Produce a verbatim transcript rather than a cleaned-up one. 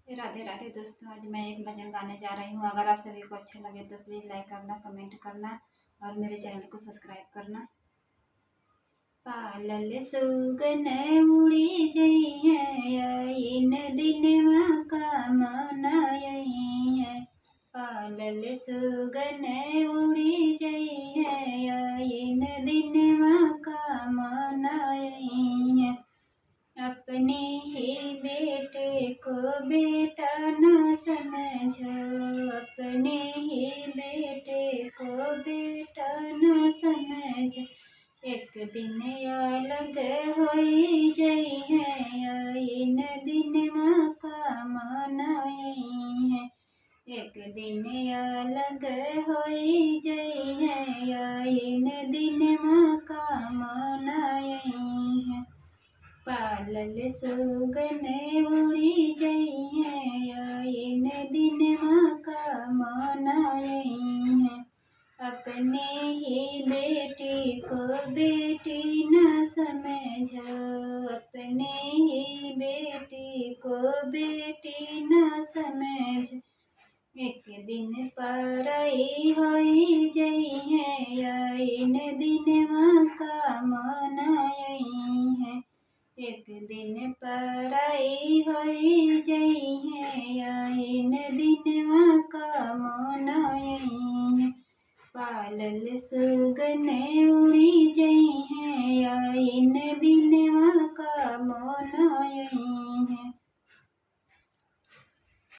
राधे राधे दोस्तों, आज मैं एक भजन गाने जा रही हूँ। अगर आप सभी को अच्छा लगे तो please like करना, comment करना और मेरे channel को subscribe करना। पालल सुगन उड़ी जइहैं, आइन दिनवा काम न अइहैं। पालल सुगन उड़ी जइहैं, आइन दिनवा काम न अइहैं। अपने ही बेटे को बेटा न समझो, अपने ही बेटे को बेटा न समझो। एक दिन अलग होई जइहैं, आइन दिनवा काम न अइहैं। एक दिन अलग होई जइहैं, आइन दिनवा काम न अइहैं। पालल सुगन उड़ी जइहैं, आइन दिनवा काम न अइहैं। अपने ही बेटी को बेटी न समझो, अपने ही बेटी को बेटी न समझो। एक दिन परई होई जइहैं, आइन दिनवा काम न अइहैं। एक दिन परई होई जइहैं, आइन दिनवा काम न अइहैं। पालल सुगन उड़ी जइहैं,